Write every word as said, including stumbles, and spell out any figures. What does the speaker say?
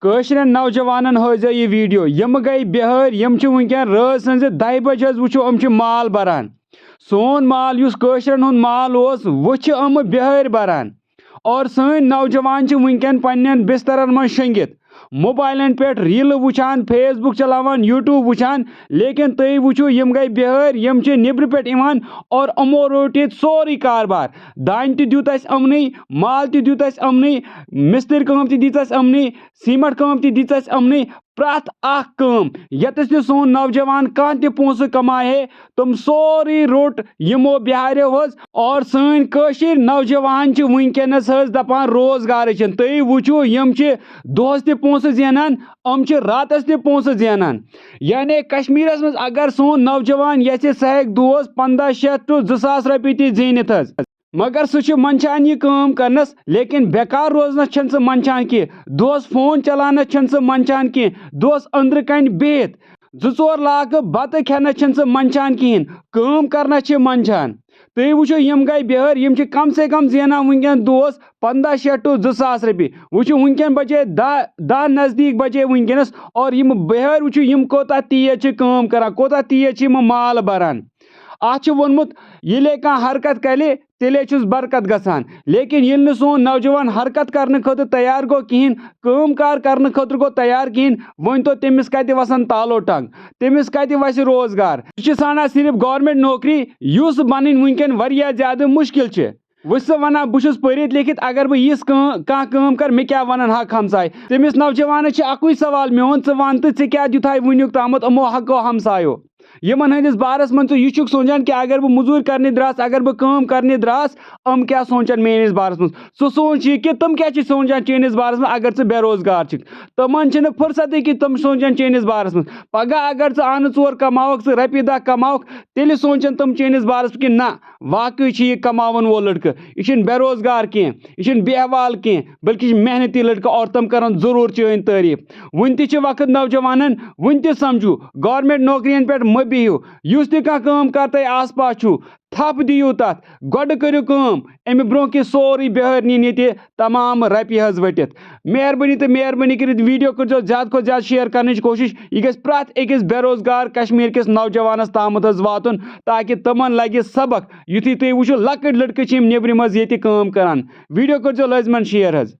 کٲشرٮ۪ن نوجوانن ہٲوزیو یہِ ویڈیو، یِم گٔے بِہٲرۍ، یِم چھِ وٕنکٮ۪ن رٲژ سٕنٛزِ دَہہِ بجہِ حظ، وٕچھِو، یِم چھِ مال بران۔ سون مال، یُس کٲشرٮ۪ن ہُنٛد مال اوس، وۄنۍ چھِ یِم بِہٲرۍ بران۔ اور سٲنۍ نوجوان چھِ وٕنکٮ۪ن پننٮ۪ن بسترن منٛز شۄنگِتھ، موبایلن پٮ۪ٹھ ریلہٕ وٕچھان، فیس بُک چلاوان، یوٗٹیوب وٕچھان، لیکن تُہۍ وٕچھِو، یِم گٔے بِہٲرۍ، یِم چھِ نیٚبرٕ پٮ۪ٹھ یِوان اور یِمو روٚٹ ییٚتہِ سورُے کاربار۔ دانہِ تہِ دیُت اَسہِ یِمنٕے، مال تہِ دیُت اَسہِ یِمنٕے، مِستٕرۍ کٲم تہِ دِژ اَسہِ یِمنٕے، سیمٹ کٲم تہِ دِژ اَسہِ یِمنٕے، پرٛٮ۪تھ اکھ کٲم، ییٚتٮ۪س تہِ سون نوجوان کانٛہہ تہِ پونٛسہٕ کمایہِ ہے، تِم سورُے روٚٹ یِمو بِہاریو حظ۔ اور سٲنۍ کٲشِرۍ نوجوان چھِ وٕنکیٚنس حظ دپان روزگارٕے چھِنہٕ۔ تُہۍ وٕچھِو، یِم چھِ دۄہس تہِ پونٛسہٕ زینان، یِم چھِ راتس تہِ پونٛسہٕ زینان۔ یعنی کشمیرس منٛز اگر سون نوجوان یژھِ، سُہ ہیٚکہِ دۄہس پنٛداہ شیٚتھ to زٕ ساس رۄپیہِ تہِ زیٖنِتھ حظ۔ مگر سُہ چھُ منٛدچھان یہِ کٲم کرنس، لیکن بیکار روزنس چھُنہٕ سُہ منٛدچھان کینٛہہ۔ دۄہس فون چلاونس چھُنہٕ سُہ منٛدچھان کینٛہہ۔ دۄہس أنٛدرٕ کنہِ بِہِتھ زٕ ژور لاکہٕ بتہٕ کھٮ۪نس چھُنہٕ سُہ منٛدچھان کِہینۍ، کٲم کرنس چھِ منٛدچھان۔ تُہۍ وٕچھِو، یِم گٔے بِہٲرۍ، یِم چھِ کم سے کم زینان وٕنکیٚن دۄہس پنٛداہ شیٚتھ to زٕ ساس رۄپیہِ۔ وٕچھِو، وٕنکیٚن بجے دَہ، دَہ نزدیٖک بجے وٕنکیٚنس، اور یِم بِہٲرۍ، وٕچھِو، یِم کوٗتاہ تیز چھِ کٲم کران، کوٗتاہ تیز چھِ یِم مال بران۔ اتھ چھُ ووٚنمُت، ییٚلے کانٛہہ حرکت کرِ، تیٚلے چھُس برکت گژھان۔ لیکن ییٚلہِ نہٕ سون نوجوان حرکت کرنہٕ خٲطرٕ تیار گوٚو کِہینۍ، کٲم کار کرنہٕ خٲطرٕ گوٚو تیار کِہینۍ، وۄنۍ تو تٔمِس کتہِ وسن تالو ٹنگ، تٔمِس کتہِ وسہِ روزگار؟ سُہ چھُ ژھانڈان صرف گورنمنٹ نوکری، یُس بنٕنۍ وٕنکیٚن واریاہ زیادٕ مُشکل چھِ۔ وٕچھ سا ونان، بہٕ چھُس پٔرِتھ لیکھِتھ، اگر بہٕ یِژھ کٲم، کانٛہہ کٲم کر، مےٚ کیٛاہ ونن حق ہمساے؟ تٔمِس نوجوانس چھِ اکُے سوال میون، ژٕ ون تہٕ ژےٚ کیٛاہ دیُتہاے وٕنیُک تامتھ یِمو حقو ہمسایو؟ یِمن ہٕنٛدِس بارس منٛز ژٕ یہِ چھُکھ سونٛچان کہِ اگر بہٕ مٔزوٗرۍ کرنہِ درٛاس، اگر بہٕ کٲم کرنہِ درٛاس، یِم کیٛاہ سونٛچن میٲنِس بارس منٛز؟ ژٕ سونٛچ یہِ کہِ تِم کیٛاہ چھِ سونٛچان چٲنِس بارس منٛز اگر ژٕ بے روزگار چھِکھ؟ تِمن چھِنہٕ فرصتٕے کہِ تِم سونٛچن چٲنِس بارس منٛز۔ پگاہ اگر ژٕ آنہٕ ژور کماوکھ، ژٕ رۄپیہِ دَہ کماوکھ، تیٚلہِ سونٛچن تِم چٲنِس بارس منٛز کہِ نہ، واقعٕے چھُ یہِ کماوَن وول لٔڑکہٕ، یہِ چھُنہٕ بے روزگار کینٛہہ، یہِ چھُنہٕ بے حوال کینٛہہ، بلکہِ یہِ چھُ محنتی لٔڑکہٕ اور تِم کرن ضروٗر چٲنۍ تعریٖف۔ وُنہِ تہِ چھِ وقت نوجوانن، وُنہِ تہِ سمجھو، گورنمنٹ نوکرین پٮ۪ٹھ مہ بِہِو، یُس تہِ کانٛہہ کٲم کر تۄہہِ آس پاس چھُو، تھپھ دِیِو تتھ، گۄڈٕ کٔرِو کٲم، امہِ برونٛہہ کہِ سورُے بِہٲرۍ نِن ییٚتہِ تمام رۄپیہِ حظ ؤٹِتھ۔ مہربٲنی تہٕ مہربٲنی کٔرِتھ ویڈیو کٔرۍزیو زیادٕ کھۄتہٕ زیادٕ شیئر کرنٕچ کوٗشِش۔ یہِ گژھِ پرٛٮ۪تھ أکِس بے روزگار کشمیٖر کِس نوجوانَس تامَتھ حظ واتُن، تاکہِ تِمَن لَگہِ سبق۔ یُتھُے تُہۍ وٕچھِو، لۄکٕٹۍ لٔڑکہٕ چھِ یِم نیٚبرِم حظ ییٚتہِ کٲم کران۔ ویڈیو کٔرۍزیو لٲزمَن شیئر حظ۔